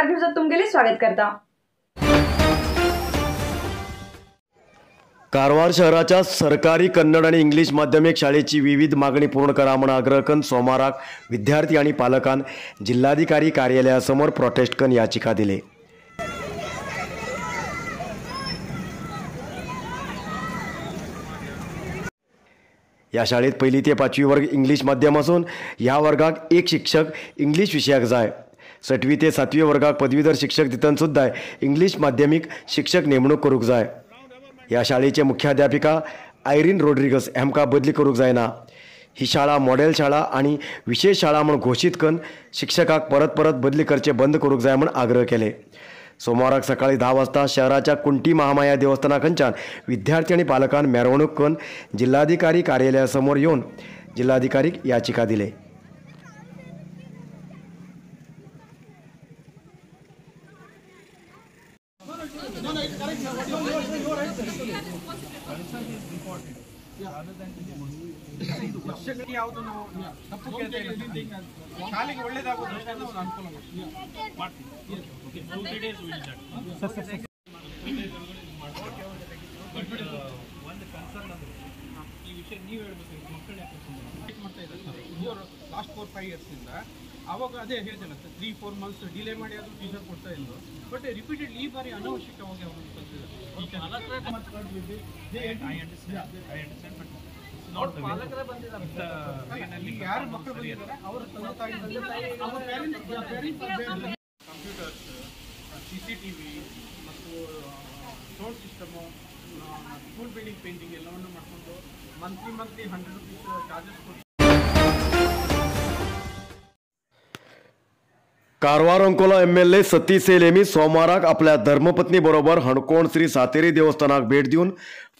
कारवार न्यूजात तुमगेले स्वागत करता। कारवार शहराच्या सरकारी कन्नड आणि इंग्लिश माध्यमिक शाळेची विविध मागणी पूर्ण करा म्हण आग्रह करून सोमाराक विद्यार्थी आणि पालकांन जिल्हाधिकारी कार्यालयासमोर प्रोटेस्ट करून याचिका दिले। या शाळेत पहिली ते पाचवी वर्ग इंग्लिश माध्यम असून ह्या वर्गाक एक शिक्षक इंग्लिश विषयाक जाय। सटवी ते सातवी वर्गाक पदवीधर शिक्षक दितन सुद्धा इंग्लिश माध्यमिक शिक्षक नेमणूक करूक जाय। ह्या शाळेचे मुख्याध्यापिका आयरीन रोड्रिगस हेमकां बदली करूक जायना। ही शाळा मॉडेल शाळा आणि विशेष शाळा म्हूण घोशीत करून शिक्षकाक परत परत बदली करचे बंद करूक जाय म्हूण आग्रह केले। सोमवाराक सकाळी 10 वाजता शहराच्या कुंटी महामाया देवस्थाना खंयच्यान विद्यार्थी आनी पालकान मेरवणूक करून जिल्हाधिकारी कार्यालयासमोर येवन जिल्हाधिकारीक याचिका दिले। ಲಾಸ್ಟ್ 4-5 ಇಯರ್ಸ್ ಇಂದ ಅವಾಗ ಅದೇ ಹೇಳ್ತೇನೆ 3-4 ಮಂತ್ಸ್ ಡಿಲೇ ಮಾಡಿ ಅದು ಟೀಚರ್ ಕೊಡ್ತಾ ಇದ್ರು. ಬಟ್ ರಿಪೀಟೆಡ್ ಈ ಬಾರಿ ಅನವಶ್ಯಕವಾಗಿ ಅವರು ಯಾರು ಮಕ್ಕಳು ಬಂದಿದ್ದಾರೆ ಅವರ ತಂದೆ ತಾಯಿ ಕಂಪ್ಯೂಟರ್ಸ್, CCTV ಮತ್ತು sound system, school building painting ಎಲ್ಲವನ್ನು ಮಾಡಿಕೊಂಡು ಮಂತ್ಲಿ 100 ರುಪೀಸ್ ಚಾರ್ಜಸ್ ಕೊಟ್ಟು. Karwar Ankola MLA Satish Sail सोमाराक आपल्या धर्मपत्नी बरोबर हणकोण श्री सातेरी देवस्थानाक भेट दिवन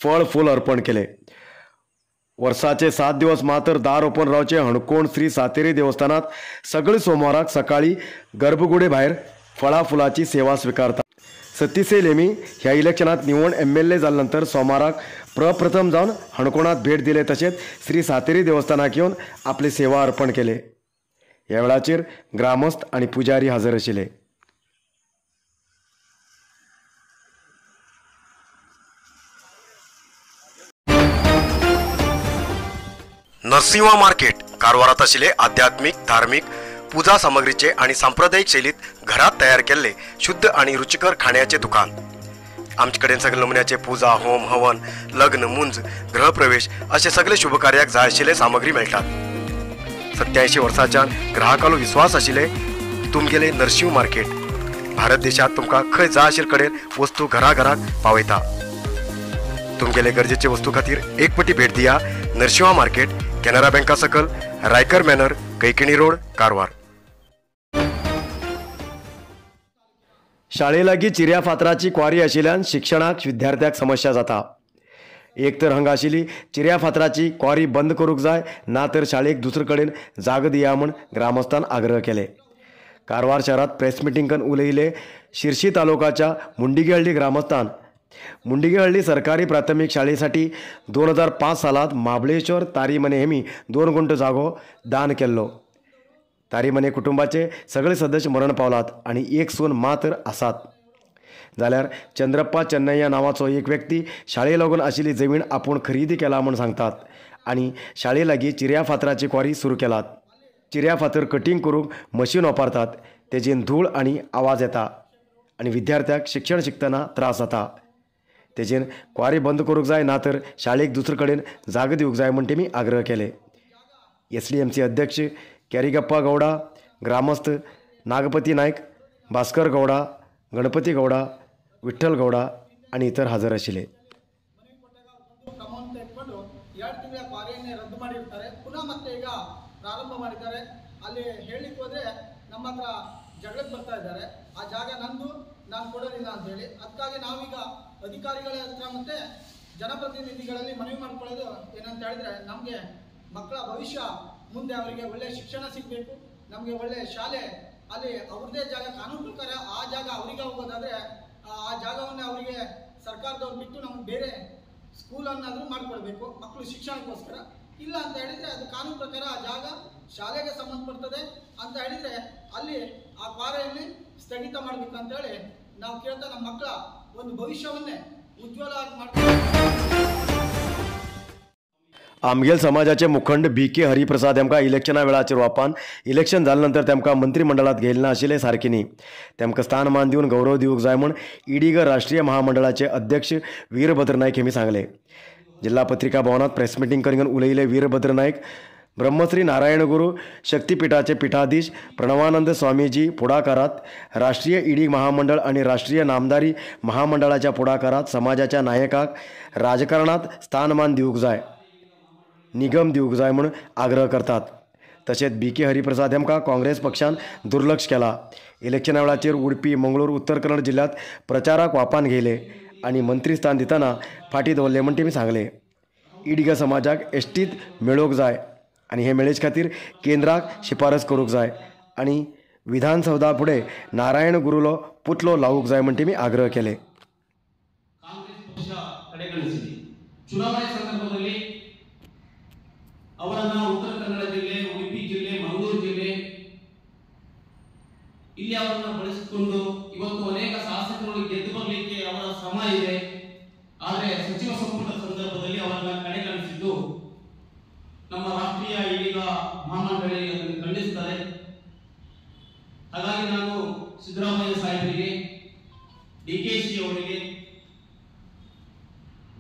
फळ फूल अर्पण केले। वर्साचे 7 दिवस मात्र दार ओपन रावचे हणकोण श्री सातेरी देवस्थानात सगळे सोमवाराक सकाळी गर्भगुडे भायर फळा फुलाची सेवा स्वीकारतात। सतीश सैल ह्या इलेक्शनात निवड MLA जाल्या नंतर सोमाराक प्रप्रथम जावन हणकोणात भेट दिले तशेंच श्री सातेरी देवस्थानाक येवन आपली सेवा अर्पण केले। ह्या वेळाचेर ग्रामस्थ आणि पुजारी हजर आशिल्ले। नरसिंहा मार्केट कारवारात आशिल्ले आध्यात्मिक, धार्मिक पूजा सामग्रीचे आणि सांप्रदायिक शैलीत घरात तयार केल्ले शुद्ध आणि रुचिकर खाण्याचे दुकान। आमचे कडेन सगळे नमुन्याचे पूजा, होम, हवन, लग्न, मुंज, गृहप्रवेश असे सगळे शुभकार्याक जाय आशिल्ले सामग्री मेळटात। 87 वर्साच्यान ग्राहकालो विश्वास आशिल्ले तुमगेले नरसिंह मार्केट भारत देशात तुमकां खंय जाय आशिल्ले कडेन वस्तू घरा घराक पावयता। तुमगेले गरजेचे वस्तू खातीर एक पटी भेट दिया नरसिंहा मार्केट, केनरा बँका सकल, रायकर मॅनर, कैकिणी रोड, कारवार। शाळे लागीं चिऱ्या फातराची क्वारी आशिल्ल्यान शिक्षणाक विद्यार्थ्याक समस्या जाता। एक तर हांगा आशिल्ली चिऱ्या फातराची क्वारी बंद करूंक जाय, ना तर शाळेक दुसरे कडेन जागो दिया म्हूण ग्रामस्थान आग्रह केले। कारवार शहरात प्रेस मिटींग करून उलयले शिरशी तालुकाच्या मुंडिगेहळ्ळी ग्रामस्थान। मुंडिगेहळ्ळी सरकारी प्राथमिक शाळेसाठी 2005 सालात महाबळेश्वर तारीमने हेमी 2 गुंठ जागो दान केल्लो। तारीमने कुटुंबाचे सगळे सदस्य मरण पावलात आणि एक सून मात्र आसात। जाल्यार चंद्रप्पा चेन्नय्या नावाचो एक व्यक्ती शाळे लागून आशिल्ली जमीन आपूण खरेदी केला म्हूण सांगतात आणि शाळे लागीं चिऱ्या फातराची क्वारी सुरू केलात। चिऱ्या फातर कटींग करूंक मशीन वापरतात, तेजेन धूळ आनी आवाज येता आनी विद्यार्थ्याक शिक्षण शिकतना त्रास जाता। तेजेन क्वारी बंद करूंक जाय, ना तर शाळेक दुसरे कडेन जागो दिवंक जाय म्हूण तेमी आग्रह केले। SDMC अध्यक्ष कॅरिगप्पा गौडा, ग्रामस्थ नागपती नायक, भास्कर गौडा, गणपती गौडा, विठ्ठल गौडा आणि इतर हजर आशिल्ले। ಕ್ರಮವನ್ನು ತೆಗೆದುಕೊಂಡು 2 ತಿಂಗಳ ಕ್ವಾರಿಯನ್ನು ರದ್ದು ಮಾಡಿರ್ತಾರೆ. ಪುನಃ ಮತ್ತೆ ಈಗ ಪ್ರಾರಂಭ ಮಾಡಿದ್ದಾರೆ. ಅಲ್ಲಿ ಹೇಳಲಿಕ್ಕೆ ಹೋದರೆ ನಮ್ಮ ಹತ್ರ ಜಗಳಕ್ಕೆ ಬರ್ತಾ ಇದ್ದಾರೆ. ಆ ಜಾಗ ನಂದು, ನಾನು ಕೊಡೋದಿಲ್ಲ ಅಂತೇಳಿ. ಅದಕ್ಕಾಗಿ ನಾವೀಗ ಅಧಿಕಾರಿಗಳ ಹತ್ರ ಮತ್ತು ಜನಪ್ರತಿನಿಧಿಗಳಲ್ಲಿ ಮನವಿ ಮಾಡ್ಕೊಳ್ಳೋದು ಏನಂತ ಹೇಳಿದರೆ, ನಮಗೆ ಮಕ್ಕಳ ಭವಿಷ್ಯ ಮುಂದೆ ಅವರಿಗೆ ಒಳ್ಳೆಯ ಶಿಕ್ಷಣ ಸಿಗಬೇಕು, ನಮಗೆ ಒಳ್ಳೆಯ ಶಾಲೆ, ಅಲ್ಲಿ ಅವ್ರದ್ದೇ ಜಾಗ ಕಾನೂನು ಪ್ರಕಾರ ಆ ಜಾಗ ಅವರಿಗೆ ಹೋಗೋದಾದರೆ ಆ ಜಾಗವನ್ನು ಅವರಿಗೆ ಸರ್ಕಾರದವ್ರು ಬಿಟ್ಟು ನಮ್ಗೆ ಬೇರೆ ಸ್ಕೂಲನ್ನಾದರೂ ಮಾಡಿಕೊಡ್ಬೇಕು ಮಕ್ಕಳು ಶಿಕ್ಷಣಕ್ಕೋಸ್ಕರ. ಇಲ್ಲ ಅಂತ ಹೇಳಿದರೆ ಅದು ಕಾನೂನು ಪ್ರಕಾರ ಆ ಜಾಗ ಶಾಲೆಗೆ ಸಂಬಂಧಪಡ್ತದೆ ಅಂತ ಹೇಳಿದರೆ ಅಲ್ಲಿ ಆ ಕ್ವಾರೆಯಲ್ಲಿ ಸ್ಥಗಿತ ಮಾಡಬೇಕಂತೇಳಿ ನಾವು ಕೇಳ್ತಾ ನಮ್ಮ ಮಕ್ಕಳ ಒಂದು ಭವಿಷ್ಯವನ್ನೇ ಉಜ್ವಲ ಆಗಿ ಮಾಡ್ತೀವಿ. आमगेल समाजाचे मुखंड बी के हरिप्रसाद हेमकां इलेक्शना वेळाचेर वापान इलेक्शन जाले नंतर तेमकां मंत्रिमंडळांत घेयले ना आशिल्लें सारकें न्ही. तेमकां स्थानमान दिवन गौरव दिवंक जाय म्हूण ईडीग राष्ट्रीय महामंडळाचे अध्यक्ष वीरभद्र नायक हेमी सांगलें. जिल्हा पत्रिका भवनात प्रेस मिटींग करून उलयले वीरभद्र नायक. ब्रह्मश्री नारायण गुरू शक्तिपीठाचे पीठाधीश प्रणवानंद स्वामीजी फुडाकारात राष्ट्रीय ईडी महामंडळ आणि राष्ट्रीय नामदारी महामंडळाच्या फुडाकारात समाजाच्या नायकाक राजकारणात स्थानमान दिवंक जाय, निगम दिवंक जाय म्हूण आग्रह करतात. तशेंच बी के हरिप्रसाद हेमकां काँग्रेस पक्षान दुर्लक्ष केला. इलेक्शना वेळाचेर उडपी, मंगळूर, उत्तर कन्नड जिल्ल्यांत प्रचाराक वापान घेयले आनी मंत्रीस्थान दितना फाटीं दवरले म्हूण तेमी सांगलें. ईडीग समाजाक एसटीत मेळोवंक जाय आनी हे मेळेचे खातीर केंद्राक शिफारस करूंक जाय आनी विधानसौधा फुडें नारायण गुरूलो पुतलो लावूंक जाय म्हूण तेमी आग्रह केले. ಕಾಂಗ್ರೆಸ್ ಪಕ್ಷ ಕಡೆಗಣಿಸಿದೆ. ಚುನಾವಣೆ ಸಂದರ್ಭದಲ್ಲಿ ಅವರನ್ನ ಉತ್ತರ ಕನ್ನಡ ಜಿಲ್ಲೆ, ಉಡುಪಿ ಜಿಲ್ಲೆ, ಮಂಗಳೂರು ಜಿಲ್ಲೆ ಇಲ್ಲಿ ಅವರನ್ನ ಬಳಸಿಕೊಂಡು ಇವತ್ತು ಅನೇಕ ಶಾಸಕರು ಗೆದ್ದು ಬರಲಿಕ್ಕೆ ಅವರ ಶ್ರಮ ಇದೆ. ಆದರೆ ಸಚಿವ ಸಂಪುಟ ಸಂದರ್ಭದಲ್ಲಿ ಅವರನ್ನ ಕಡೆಗಣಿಸಿದ್ದು ನಮ್ಮ ರಾಷ್ಟ್ರೀಯ ಈಡಿಗ ಮಹಾಮಂಡಳಿ ಅದನ್ನು ಖಂಡಿಸುತ್ತಾರೆ. ಹಾಗಾಗಿ ನಾನು ಸಿದ್ದರಾಮಯ್ಯ ಸಾಹೇಬರಿಗೆ, ಡಿಕೆಶಿ ಅವರಿಗೆ,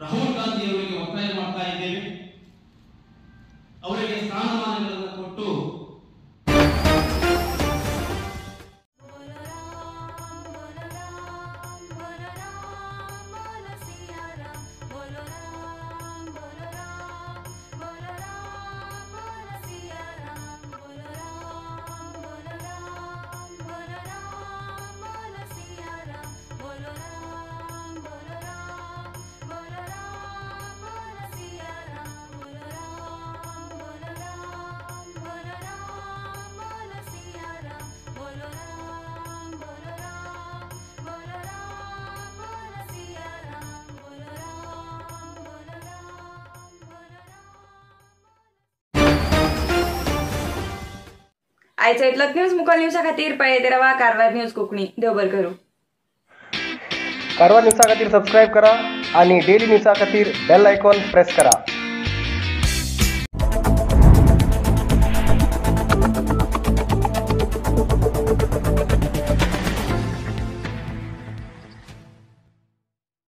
ರಾಹುಲ್ ಗಾಂಧಿ ಅವರಿಗೆ ಒತ್ತಾಯ ಮಾಡ್ತಾ ಇದ್ದೇವೆ. ಅವರಿಗೆ ಸ್ಥಾನಮಾನಗಳನ್ನು ಕೊಟ್ಟು आयचो इतलोच न्यूज मुखार न्यूजा खातीर पळयत रावा कारवार न्यूज कोंकणी. देव बरें करूं. कारवार न्यूजा खातीर सबस्क्रायब करा आणि डेली न्यूजा खातीर बेल आयकॉन प्रेस करा.